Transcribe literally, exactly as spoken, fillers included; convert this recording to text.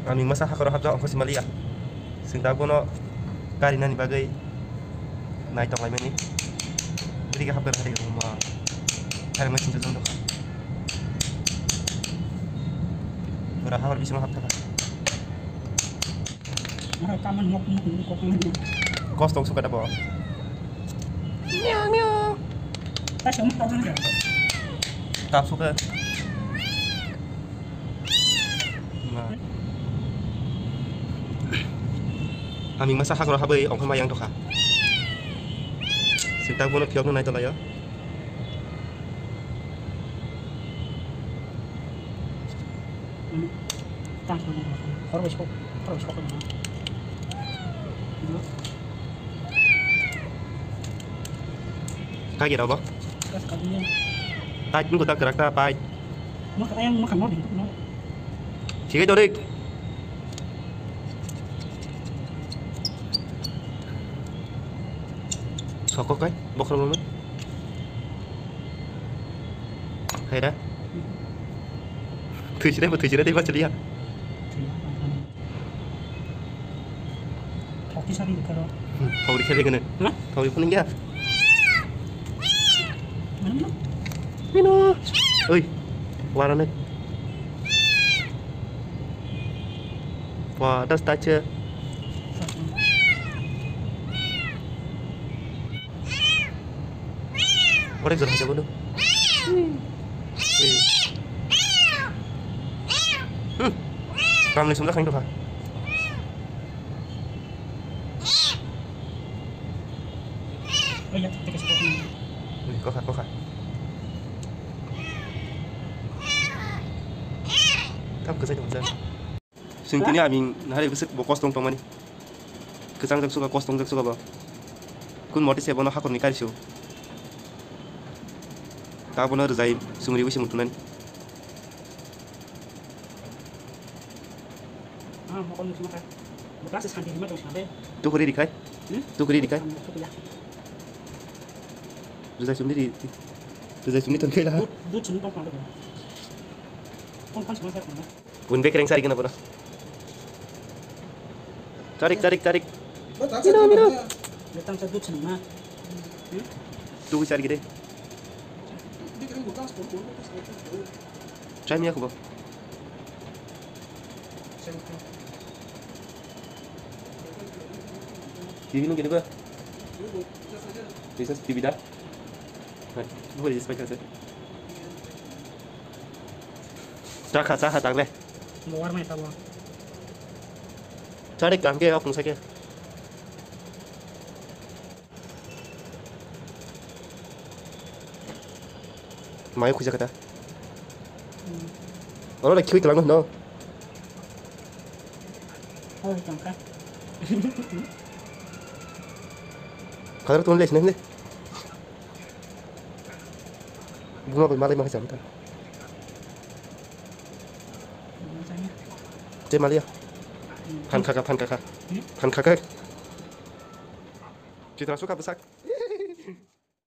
Ami masa hakoro hapjak ongkho simaliya. Sing dak bono karinani bagwi nai tonglaimani. Bwrwi khe hapgwi rwkha de ma. Tharwngwi sinchajak dongkha. Pura hakor bisingo hapthaka. Aro kaman mok mok mok kok mani. Kos tong suka da bo. Miau miau. Ta sama ta jang. Tap suka. Na. Ami masa hakoro habwi ongkha mayang tokha. Sintak bono phiyokno nai tolayo. Kagi rabo? Tait nungko tak kerak ta pai. Maka ayang maka no ding no. Sige dorik. Sokok kai, bokhorok rwmai. Hai da. Thwi sire bo thwi sire tei ba chaliya. Thok ti sari karo. Thok ri khele kene. Ha? Thok ri phone ya. Mana mana? Pino. Oi. Warane. Wah, das tache. Ore jor haja bolu. Hmm. Ramni sumda khain tokha. Kokha, kokha. Tam kwchai tong jang. Sing tini ami nahari bwswk bo kos tong tongmani. Kwchang jak suka, kos tong jak suka bo. Kun moti se bono hakorni kaisio. Ta bono rwjai sumri bwswk mutunani. Ah, mokol nukjima kha. Bo kaisa santi rima tong sade. Tukuri rikhai. Hmm? Tukuri rikhai. Tukuri ya. Rwjai sumri ri. Rwjai sumri ton khaila. Dut, dut sumri tong kha. Tong khan sumri sa khan. Bun bekereng sari kena bono. Tarik, tarik, tarik. Mino, mino. Datang sa dut sumri ma. Hmm? Tukuri sari gede. Chai miya kubo. T V nung gede ba? Recharge T V da? Hai, bo recharge pai kha se. Cha kha, cha kha, tak le. Bo war mai tabo. Cha de kang ke, ok, nung sa ke. Mai khuja kata. Hmm. Oro le khiwi tlang no. Oh, tongkha. Khadar tun le sini. Bunga bai malai ma khaisa ta. Te malia. Phan kha kha, phan kha kha. Hmm? Phan kha kha. Chitra suka bwsak.